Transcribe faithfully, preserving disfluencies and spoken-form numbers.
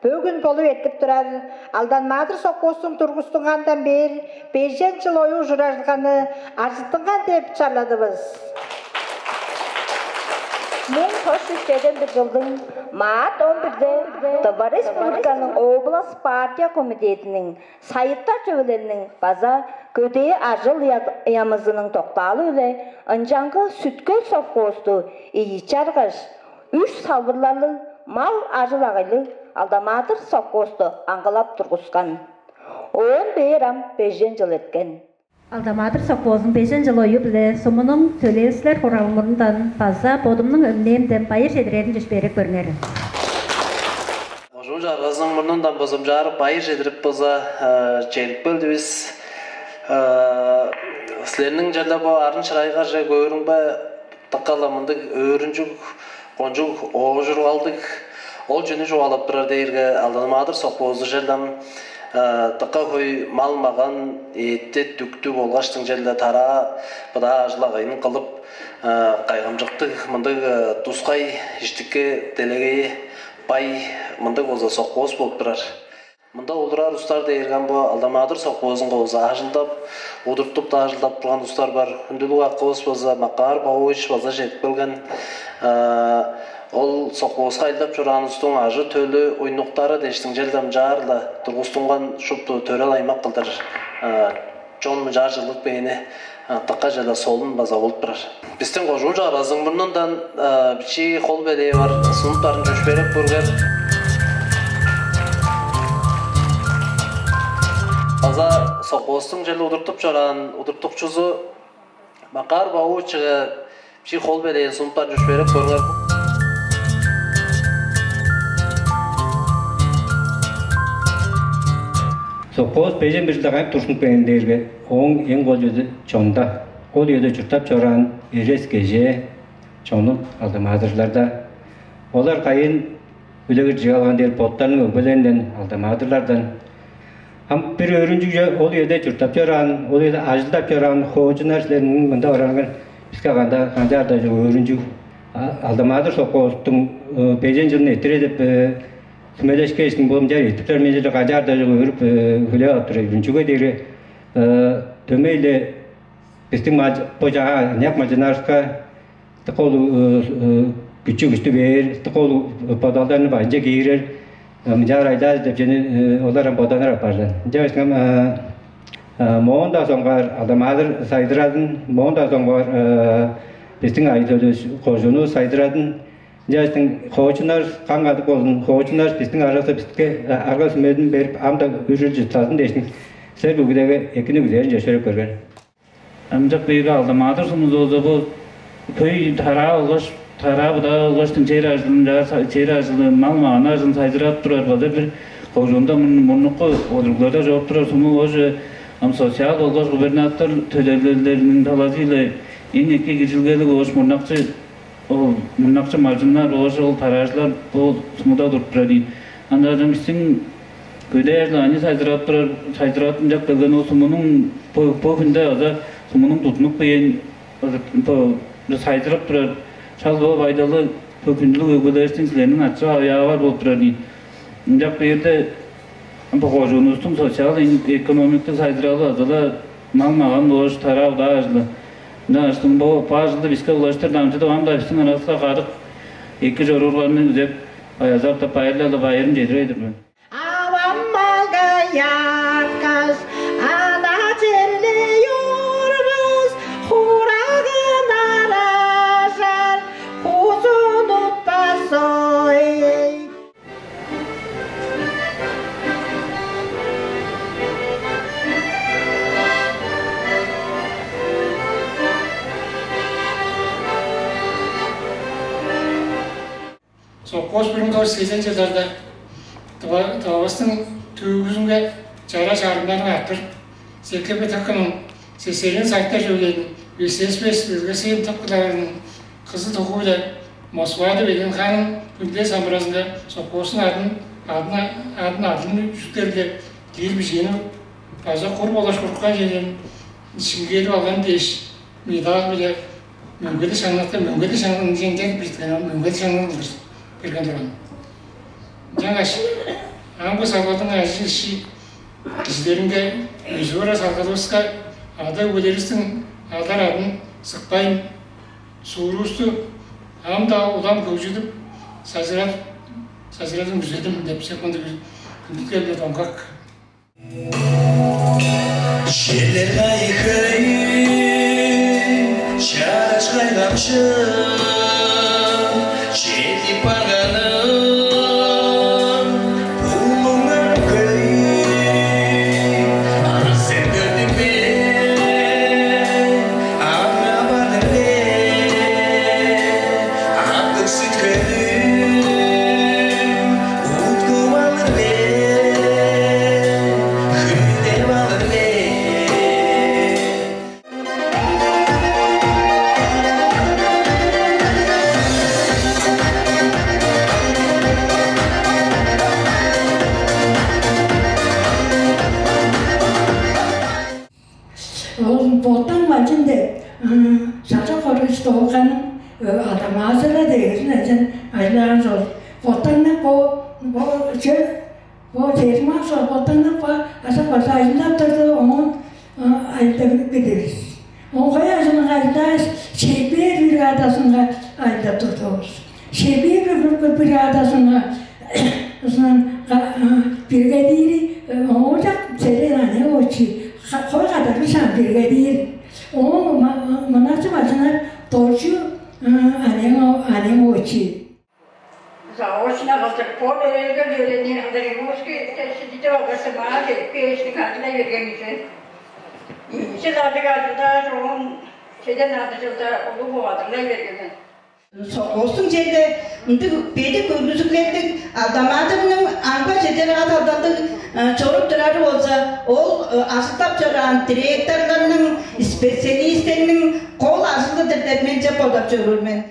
Бөгүн болуп эртип турар Алдан-Маадыр совхозтуң тургустунгандан бээр бежен чыл оюу ужуражылганы ажыттынган деп чарладывыс. Муң тос чүс чеден бир чылдың март он бирде Тыва Республиканың область партия комитетиниң сайыттар чөвелерниң база көдээ ажыл ямызының доктаалы-биле ынчангы Сүткел совхозду ийи чаргаш, үш салбырларлыг мал ажыл-агыйлыг Алдан-Маадыр совхозду аңгылап тургускан. Оон бээр ам бежен чыл эрткен. Алдан-Маадыр совхозунуң бежен чыл ою-биле сумунуң төлээвисилер хуралы мурнундан база бодумнуң өмнээмден байыр чедирерин чөпшээреп көрүңер. Кожуун чагыргазының мурнундан база ынчаарып байыр чедирип база чедип келдивис. Силерниң черле бо арын-шырайгаже көөрүңбе, дыка-ла мындыг өөрүнчүг, кончуг оожургалдыг ол чүнү чугаалап турар дээрге, Алдан-Маадыр совхозу черле ам дыка хөй мал-маган, эътти, дүктү болгаштың черле тараа-быдаа ажыл-агыйын кылып, кайгамчыктыг мындыг тускай иштикке делегейи бай мындыг болза совхоз болуп турар. Мында олурар улустар дээрге ам бо Алдан-Маадыр совхозунга болза ажылдап, удуртуп-даа ажылдап турган улустар бар. Хүндүлүг акывыс болза Макар Баууевич база чедип келген. Ол совхозка ажылдап чораан улустуң ажы-төлү, уйнуктары дээштиң черле ынчаар-ла тургустунган шупту төрел аймак кылдыр чон мынчаар чыглып кээни дыка черле солун база болуп турар. Бистиң кожуун чагыргазының мурнундан бичии хол белээ бар, сунуптарын чөпшээреп көрүңер. База совхозтуң черле удуртуп чораан удуртукчузу Макар Баууевичиге бичии хол белээн сунуптарын чөпшээреп көрүңер. Совхоз бежен бир чылда кайып туржунуп кээн дээрге, ооң эң кол чүвези чонда. Ол үеде чурттап чораан эрес-кежээ чону Алдан-Маадырларда. Олар кайыын үлегер чыып алган дээр боттарының өгбелеринден, Алдан-Маадырлардан. Ам бир өөрүнчүг чүве, ол үеде чурттап чораан, ол үеде ажылдап чораан хоочуннар силерниң мында баргаңар биске канда канчаар-даа чок өөрүнчүг. Алдан-Маадыр совхозтуң бежен чылын эрттире деп сүмелешкештиң, бо мынчаар эртип турар мен черле канчаар-даа чок өөрүп, хүлээп ап турар. Чүге дээрге дөмей-ле бистиң бо чаа аныяк малчыннарывыска дыка улуг күчү-күштү бээр, дыка улуг бодалдарны бажынче киирер, мынчаар айдаар деп чүвени олар ам боданыр апаржан. Ынчангаш ам моон-даа соңгаар Алдан-Маадыр сайзырадын, моон-даа соңгаар бистиң айы-төлүвүс, кожуунувус сайзырадын. Ынчангаштың хоочуннар каң кадык болзун, хоочуннар бистиң аравыста биске арга-сүмезин берип, ам-даа үрүлчү тудазын дээштиң силер бүгүдеге экини күзээрин чөпшээреп көрген. Ынчап кээрге Алдан-Маадыр сумузу болза бо хөй тараа болгаш, тараа-быдаа болгаштың чер ажылын, чер ажылы, мал-маган ажылын сайзырадып турар база бир кожуунда мурнуку одуругларда чоруп турар суму болгаш, ам социал болгаш губернатор төлээлдериниң талазы-биле эң эки киржилгелиг болгаш мурнакчы, ол мурнакчы малчыннар болгаш ол тараажылар бо сумуда туруп турар ийин. Анда ам бистиң көдээ ажыл-агыйны сайзырадып турар, сайзырадып ынчап келген ол сумунуң бо, бо хүнде база сумунуң тудунуп кээн бо сайзырап турар шал бо байдалы бо хүндүлүг өгбелеривистиң, силерниң ачы-авыяавар болуп турар ийин. Ынчап кээрде бо кожуунувустуң социал-экономиктиг сайзыралы база-ла мал-маган болгаш тараа-быдаа ажылы. Ынчангаштың бо, бо ажылды биске улаштыр дамчыдып, ам-даа бистиң аравыска кадык эки чоруургарны күзеп, Аязап-даа байырлалып, байырын чедирей-дир мен. Авам малга яаткаш, ана черле ёорбус, хураган аражар, кузун утпас ой. Совхоз бир муң тос чүс сезен чылдарда Тывавыстың төвүзүнге чара чарымнарны арттыр, Секлепе тыккының сесерин сайтта чөвлээн, Весеспес өлгесейин тыпкыларының кызы тохууда Москвада Беленханның хүнде самбыразынга совхоздуң адын, адын, адын адын үжүктерге киир бижээни база кур болгаш курукка чеден шиңгээдип алган дээш, медаль-биле мөңгеде шаңналда, мөңгеде шаңналын ынча ынча бижиткенин, мөңгеде шаңнал кылдыр берген турган. Ынчангаш ам бо салгалдың ажыл-ишчи кижилеринге, өзүп орар салгалывыска, ада-өгбелеривистиң алдар адын сыкпайн, суурувусту ам-даа улам хөгжүдүп, сайзырадып, сайзырадып күзедим деп, мындыг хүндүткелдер доңгак. Черлер кайгай, чараш кайгамчы, чедип барганы, булуңар хөй, ана сен көрдүң бе, аңаа бардың бе, аттыг сүт-хөлүм уткуп алыр бе, хүлээп алыр бе? Ол Боттан Малчын деп, а, Сажок Хоруш Дооган, э, Адам-Маазыра дээрзин эжен ажылаан чор. Боттаннап бо, бо чер, бо чермак чор, Боттаннап бо, аша база ажылдап турду, оон, а, ажылдап билдивис. Оон кой ажылынга ажылдааш, шербээр бригадазынга ажылдап турдувус. Шербээр бригадазынга ызынга, а, бригадири, э, Оожак Серен Анегович, ха-, кой кадаргы шаан бригадир. Оон ма-, ма-, мынакчы бажыңар Доржу, а, Анег-, Анегович. Заочно кылдыр, бо өөредилге, өөредилге кылдыр, русский сидиде алгашты, маа деп кээштиң ажылай берген кижи. Ийи чыл ажыг ажылдаар, оон чеден алды чылда улуг бо ажылай берген мен. Соғыстың черде ындыг бедик көргүзүглердиг Алдамаадовның аңгы чедер ат алдалдыг, э, чоруп турары болза, ол, э, ажылдап чораан директорларның, специалистерниң кол ажылы-дыр деп менче бодап чоруур мен.